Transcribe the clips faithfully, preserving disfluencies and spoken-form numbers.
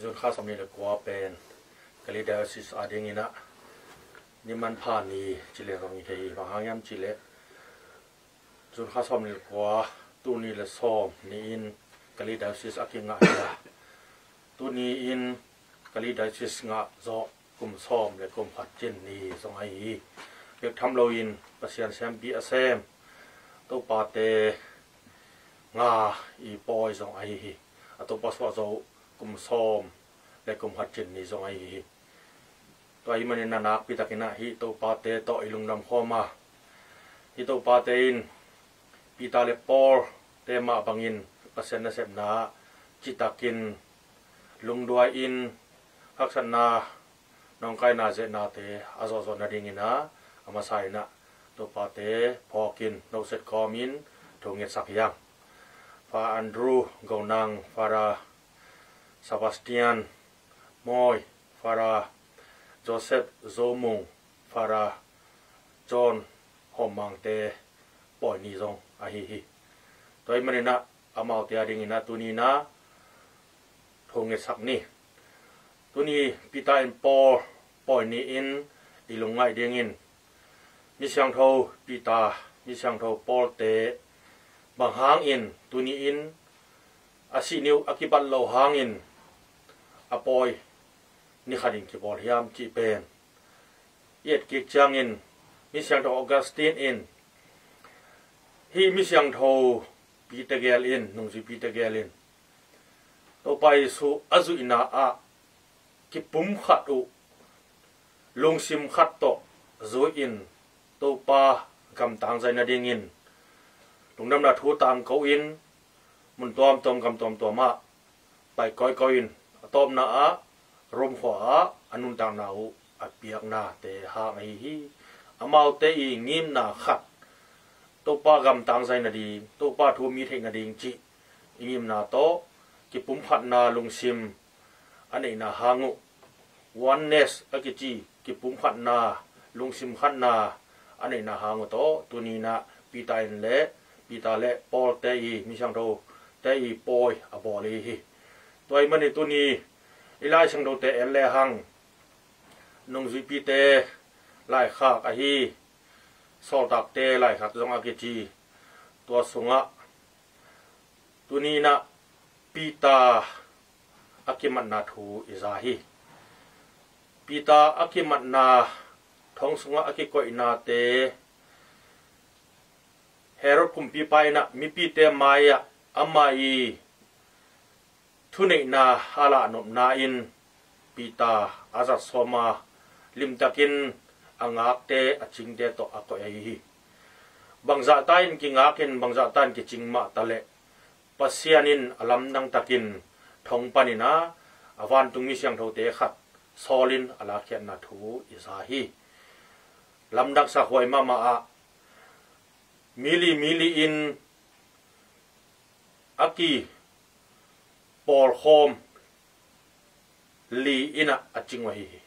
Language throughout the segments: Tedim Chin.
June kha sawmnih le kua pen Kalay Diocese adingin ah ni manpha ni ci leng zong i thei hi. Bang hang hiam cih leh June kha sawmnih le kua, tul nih le sawm ni-in Kalay Diocese a kingah hi a, tuni-in Kalay Diocese ngah zawh kum sawm le kum khat cin ni zong ahi hi. Bek tham loin Pasian siampi a sem Topate nga i pawi zong ahi hi. A Topa suah zo kum sawm le kum khat cin ni zong ahi hi. Tua ahih manin a nakpi takin ah hih Topate tawh i lungdam khawm a, hih Topate in Peter le Paul te mah bangin Pasian nasepna ah citakin lungduai-in haksatna, nawngkaina, zehnate a zawhzawh nadingin ah a masa in ah Topate phawkin noset kawmin thu ngetsak hi hang. Fa Andrew Go Nang, Father Sebastian Mawi, Father Joseph Zo Mung, Father John Hawm Mangte pawi ni zong ahi hi. Tua ahih manin ah amaute adingin ah tuni-in ah thu ngetsak ni. Tuni Peter and Paul pawi ni-in i lungngaih dingin, Misiangtho Peter, Misiangtho Paul te bang hangin tuni-in a sih ni uh a kibat loh hangin a pawi ni khatin kibawl hiam cih pen i et kik ciangin, Misiangtho Augustine in hih misiangtho pite gel in, nungzuipite gel in Topa Jesuh a zuihna ah kipumkhat uh lungsim khat tawh zui-in Topa gamtang zai nadingin lungdamna thu tangko in mun tuamtuam gam tuamtuam ah pai kawikawi in, a tawpna ah Rome khua ah a nuntakna uh a piaknate hang ahi hi. Amaute i ngimna khat, Topa gamtang zai nading, Topa thu mi theih nading cih i ngimna tawh kipumkhatna lungsim a neihna hang uh, oneness a kici kipumkhatna, lungsim khatna a neihna hang uh tawh tuni-in ah Peter in le, Peter le Paul te i, Misiangtho te i pawi a bawl ahi hi. Tua ahih manin tuni i Lai Siangthote en lehang, nungzuipite laikhak ahi, Sawltakte laikhak zong a kici, tua sungah tuni-in ah Peter a kimatna thu i za hi. Peter a kimatna, thong sungah a kikoihnate, Herod kumpipa in ah mipite mai-ah amah i thuneihna a lahnopna in Peter a zat sawm a, limtakin a ngakte, a cingte tawh a koih ahi hi. Bangzahta in kingak in, bangzahta in kicing mah taleh, Pasian in a lamdang takin thong panin ah a vantung misiangthote khat sawlin a lakkhiatna thu i za hi. Lamdang sakhuai mahmah ah, mili mili in a kipawlkhawm li in ah a cing uh ahi hi.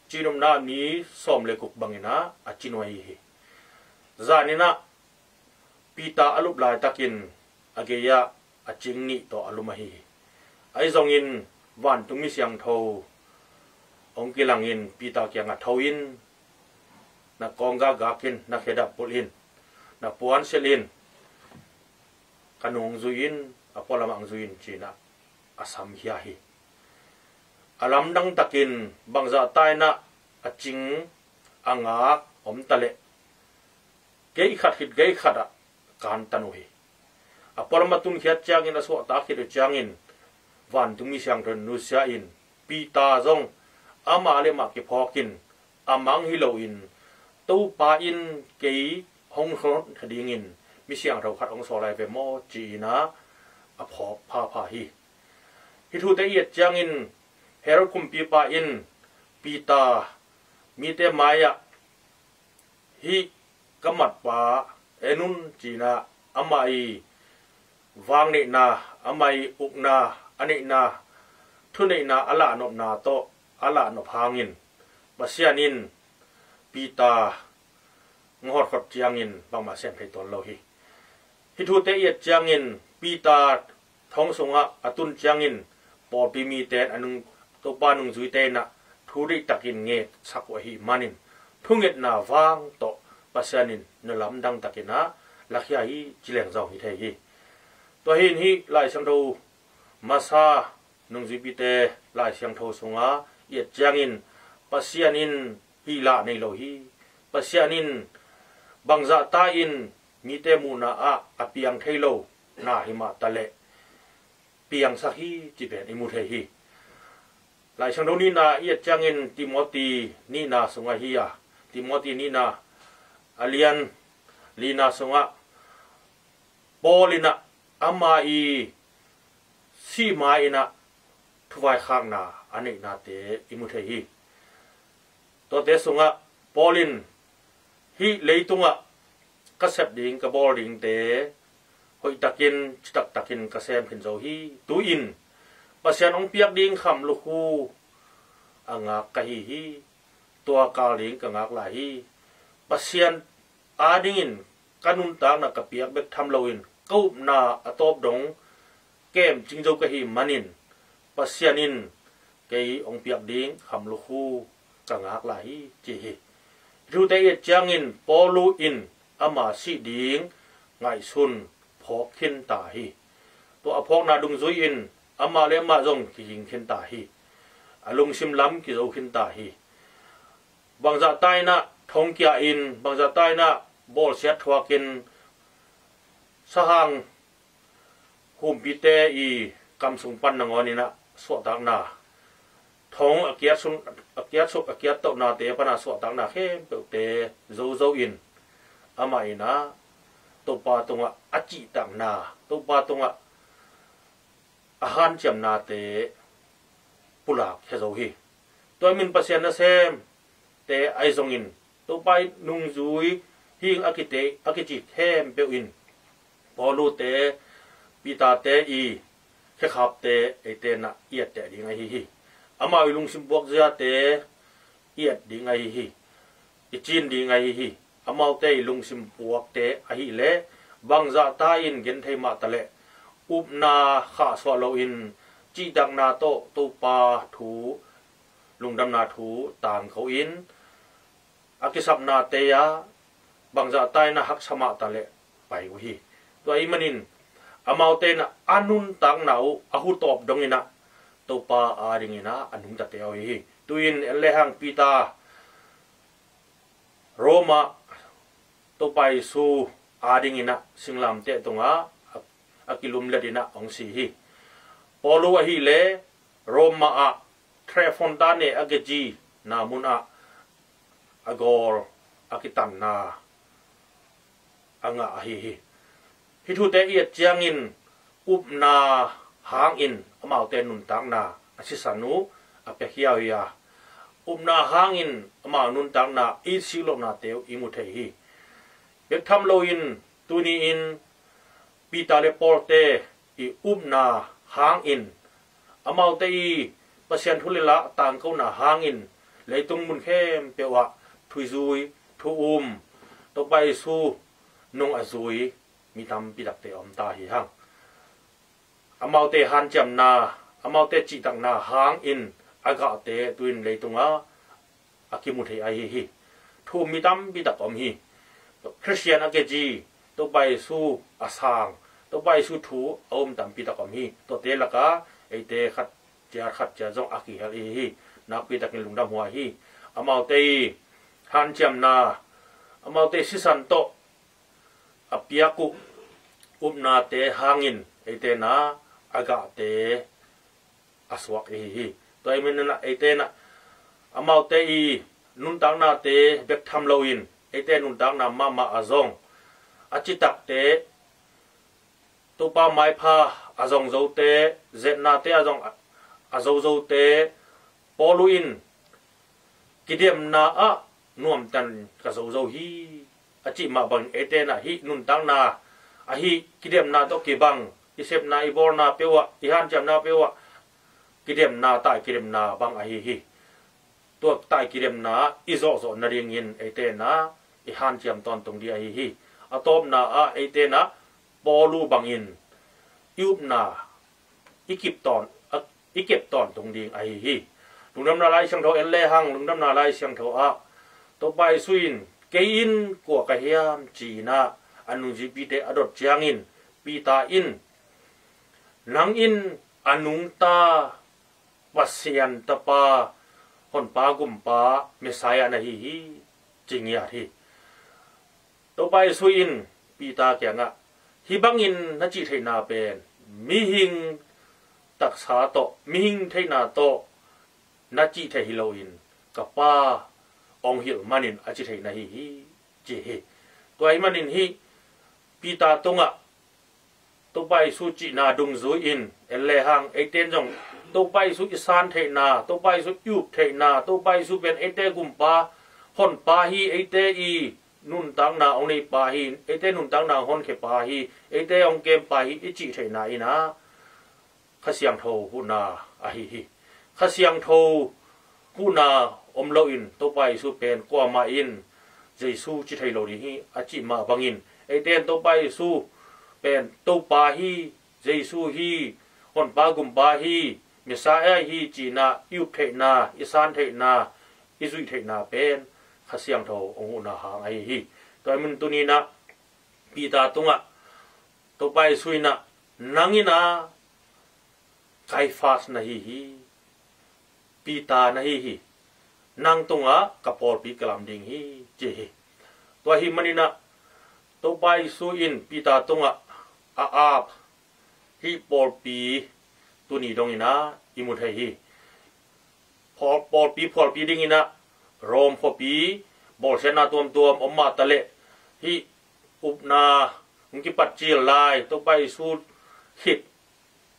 Cihnopna ah mi sawm le guk bangin ah a cin uh ahi hi. Zan in ah Peter a lup laitakin a gei-ah a cing nih tawh a lum ahi hi. Ahi zongin vantung misiangtho hong kilangin Peter kiangah, "Tho in, na kawnggak gak in, na khedap pulh in, na puan silh in, ka nung zui in, a pualam ah hong zui in," ci-in ah a samkhia hi. A lamdang takin bangzahta in ah a cing, a ngak om taleh, gei khat khit gei khat ah kantan uh hi. A pualam a tunkhiat ciangin, a suahtak khit uh ciangin, vantung misiangtho in nusia in, Peter zong amah le amah kiphawk in, a mang hi loin, "Topa in kei hong hon kha dingin misiangtho khat hong sawl lai ve maw?" ci-in ah a phawk phapha hi. Hih thute i et ciangin Herod kumpipa in Peter mite mai-ah, "Hih ka matpa en un," ci-in ah amah i vangneihna, amah i ukna, a neihna, thuneihna, a lahnopna tawh a lahnop hangin Pasian in Peter hong hawt khawm ciangin bangmah sem thei tuan lo hi. Hih thute i et ciangin Peter thong sungah a tun ciangin pawlpi mite in a nung, Topa nungzuite in ah thu deihtakin ngetsak uh ahih manin thungetna vang tawh Pasian in na lamdang takin ah lakhia hi ci leng zong hi thei hi. Tua hi in hih Lai Siangtho masa nungzuipite Lai Siangtho sungah i et ciangin Pasian in hih lah nei lo hi. Pasian in bangzah ta in mite muhna ah a piang thei lo na hi mah taleh piangsak hi ci pen i mu thei hi. Lai Siangtho nihna i et ciangin Timoti nihna sungah hi a, Timoti nihna a lian lina sungah Paul in ah ama i sih ma in ah thuvaikhakna a neihnate i mu thei hi. Tuate sungah Paul in hih leitungah ka sep ding ka bawl dingte hoihtakin citaktakin ka sem khin zo hi. Tu-in Pasian hong piak ding kham lukhu a ngak ka hi hi. Tua kal ding ka ngak lai hi. Pasian adingin ka nuntakna ka piak bek tham loin ka upna a tawp dong kem cing zo ka hi manin Pasian in kei hong piak ding kham lukhu ka ngak lai hi ci hi. Hih thute i et ciangin Paulu in ama sih ding ngaihsun phawk khin ta hi. Tua a phawkna dungzui in amah le amah zong kiging khin ta hi. A lungsim lam kizo khin ta hi. Bangzah ta in ah thongkia in, bangzah ta in ah bawlsiat thuakin sahang humpite i kam sung pan nangawn in ah suahtakna, thong a kiat sung, a kiat suk, a kiat tohnate pana suahtakna khempeuhte zozo in amah in ah Topa tungah a cihtakna, Topa tungah a hanciamnate pulak khia zo hi. Tua min Pasian nasemte ahi zongin Topa i nungzui hing a kite a kici khempeuh in Paulute, Peterte i khekhapte eite in ah i etteh ding ahi hi. Amau i lungsim puakziate i et ding ahi hi. I cin ding ahi hi. Amaute i lungsim puakte ahileh bangzah ta in genthei mah taleh upna khahsuah loin cihtakna tawh Topa thu, lungdamna thu tangko in a kisapnate ah bangzah ta in a haksa mah taleh pai uh hi. Tua ahih manin amaute in a nuntakna uh a hutawp dongin ah Topa adingin ah a nungtate uh hi hi. Tu-in en lehang Peter Roma Topa Jesu adingin ah singlamteh tungah a, a kilumlet in ah hong si hi. Paulu ahileh Roma ah Trefontane a kici na mun ah a gawl a kitanna a ngah ahi hi. Hih thute i et ciangin upna hangin amaute nuntakna a sisan uh a piakhia uh hi a, upna hangin amau nuntakna i sik lohnate uh i mu thei hi. Bek tham loin tuni-in Peter le Pawlte i upna hangin amaute i Pasian thu le la tangkona hangin leitung mun khempeuh ah thuzui, thu um, Topa Jesu nung a zui mi tampi takte a om ta hi hang. Amaute hanciamna, amaute cihtakna hangin a gahte tu-in leitungah a kimu thei ahi hi. Thu um mi tampi tak om hi. Khristian a kici, Topa Jesu a sang, Topa Jesu thu a um tampi tak om hi. Tuate lakah eite khat ciat khat ciat zong a kihel i hi hi. Nakpi takin lungdam huai hi. Amaute i hanciamna, amaute sisan tawh a piak uh upnate hangin eite na a gahte a suak i hi hi. Tua ahih manin ah eite na amaute i nuntaknate bek tham loin eite nuntakna mahmah a zong a citakte, Topa maipha a zong zote, zetnate a zong a, a zo zote, Paulu in kidemna ah nuamtan ka zo zo hi a cih mah bangin eite na hih nuntakna, ahi kidemna tawh kibang i sepna i bawlna peuh ah, i hanciamna peuh ah kidemna, tai kidemna bang ahi hi. Tua tai kidemna i zawhzawh nadingin eite na i hanciam tawntung ding ahi hi. A tawpna ah eite na Paulu bangin i upna i kip tawn, a, i kep tawntung ding ahi hi. Lungdamna Lai Siangtho en lehang, Lungdamna Lai Siangtho ah Topa Jesu in, "Kei in kua ka hiam?" ci-in ah a nungzuipite a dot ciangin, Peter in, "Nang in a nungta Pasian Tapa, Honpa Gumpa, Messiah na hi hi," ci ngiat hi. Topa Jesu in Peter kiangah, "Hih bangin na cih theihna pen mihing taksa tawh, mihing theihna tawh na cih theih hi loin, ka Pa hong hilh manin a cih theih na hi hi," ci hi. Tua ahih manin hih Peter tungah Topa Jesu cihna dungzui in en lehang, eite in zong Topa Jesu i san theihna, Topa Jesu i up theihna, Topa Jesu pen eite Gumpa, Honpa hi, eite i nuntakna hong neipa hi, eite nuntakna hong honkhia pa hi, eite hong kempa hi i cih theihna in ah Kha Siangtho huhna ahi hi. Kha Siangtho huhna om loin Topa Jesu pen kuamah in Jesu ci thei lo ding hi, a cih mah bangin, eite in Topa Jesu pen Topa hi, Jesu hi, Honpa Gumpa hi, Messiah hi ci-in ah i up theihna, i san theihna, i zuih theihna pen Kha Siangtho hong huhna hang ahi hi. Tua ahih manin tuni-in ah Peter tungah Topa Jesu in ah, "Nang in ah Kaiafas na hi hi, Peter na hi hi, nang tungah ka pawlpi ka lam ding hi," ci hi. Tua ahih manin ah Topa Jesu in Peter tungah a ap hih pawlpi tuni dongin ah i mu thei hi. Pawl-, pawlpi phualpi dingin ah Rome khuapi bawlsiatna tuamtuam om mahtaleh, hih upna hong kipat cil lai, Topa Jesu khit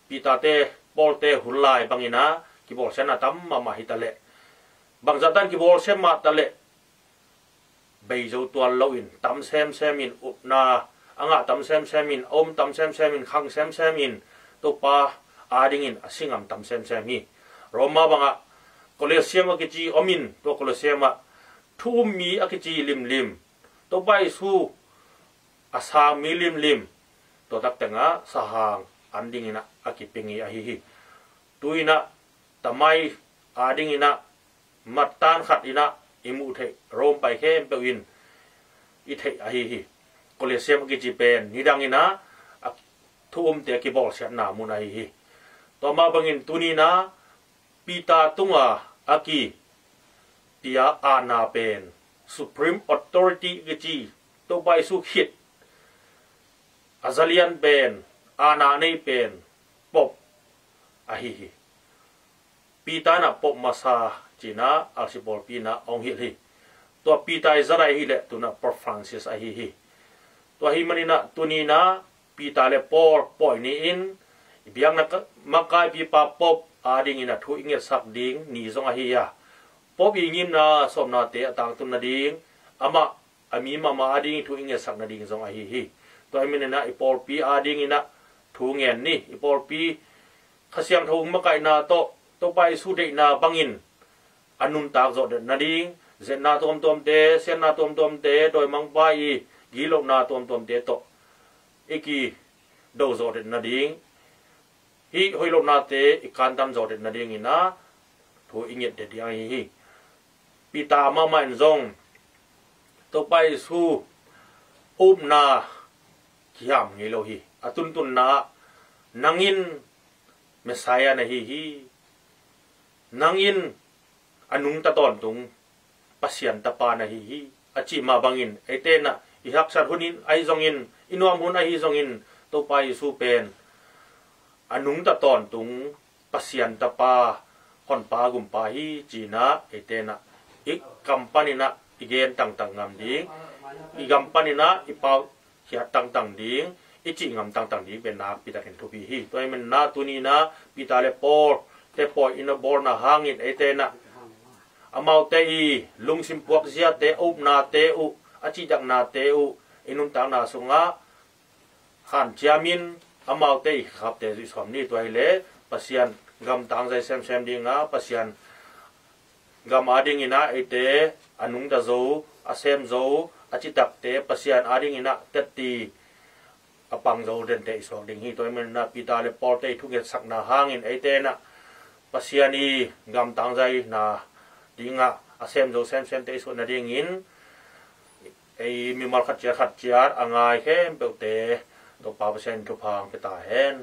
Peter-te, Paul-te hun lai bangin ah kibawlsiatna tam mahmah hitaleh, bangzah tan kibawlsiat mahtaleh, bei zo tuan loin, tam semsem in, upna a ngah tam semsem in, a om tam semsem in, khang semsem in, Topa adingin a si ngam tam semsem hi. Roma bangah Colosseum a kici om in, tua Colosseum ah thu um mi a kici limlim, Topa Jesu a sang mi limlim, tua tak tengah sahang an dingin ah a kipia ngei ahi hi. Tu-in ah tamai adingin ah mattan khat in ah i muh theih, Rome pai khempeuh in i theih ahi hi. Colosseum a kici pen nidangin ah a thu umte a kibawlsiatna mun ahi hi. Tua mah bangin tuni-in ah Peter tunga a kipia aana pen, Supreme Authority a kici, Topa Jesu khit a zalian pen, aana a nei pen Pope ahi hi. Peter in ah Pope masa ci-in ah Archibald Peter in ah hong hilh hi. Tua Peter i zalai hileh tu-in ah Pope Francis ahi hi. Tua ahih manin ah tuni-in ah Peter le Paul pawi ni-in, i biakna ka-, makaipipa Pope adingin ah thu i ngetsak ding ni zong ahi a, Pope i ngimna sawmnate a tangtun nading, amah a mi mahmah adingin thu i ngetsak nading zong ahi hi. Tua ahih manin ah i pawlpi adingin ah thu ngen ni. I pawlpi Kha Siangtho makaihna tawh, Topa Jesu deihna bangin a nuntak zawh det nading, zetna tuamtuamte, siatna tuamtuamte, dawimangpa i gilo-na tuamtuamte tawh i kido zawh det nading, hih hoih lohnate i kantan zawh det nadingin ah thu i nget det ding ahi hi. Peter mahmah in zong Topa Jesu upna kiam ngei lo hi. A tuntunna ah, "Nang in Messiah na hi hi, nang in a nungta tawntung Pasian Tapa na hi hi," a cih mah bangin, eite in ah i haksat hun in ahi zongin, i nuam hun ahi zongin, Topa Jesu pen a nungta tawntung Pasian Tapa, Honpa Gumpa hi ci-in ah eite in ah i kam panin ah i gen tangtang ngam ding, i kam panin ah i pau khiat tangtang ding, i cih ngam tangtang ding pen nakpi takin thupi hi. Tua ahih manin ah tuni-in ah Peter le Paul-te pawi in a bawlna hangin eite in ah amaute i lungsim puakziate, a upnate uh, a cihdaknate uh i nuntakna sungah hanciamin, amaute i khapte zuih sawm ni. Tua hileh Pasian gam tangzai semsem ding a, Pasian gam adingin ah eite a nungta zo, a sem zo, a citakte Pasian adingin ah tetti a pang zo dente i suak ding hi. Tua ahih manin ah Peter le Paul-te i thungetsakna hangin eite in ah Pasian i gamtang zaina dingah a sem zo semsemte i suah nadingin ei mimal khat ciat khat ciat a ngai khempeuhte Topa Pasian in thupha hong pia ta hen.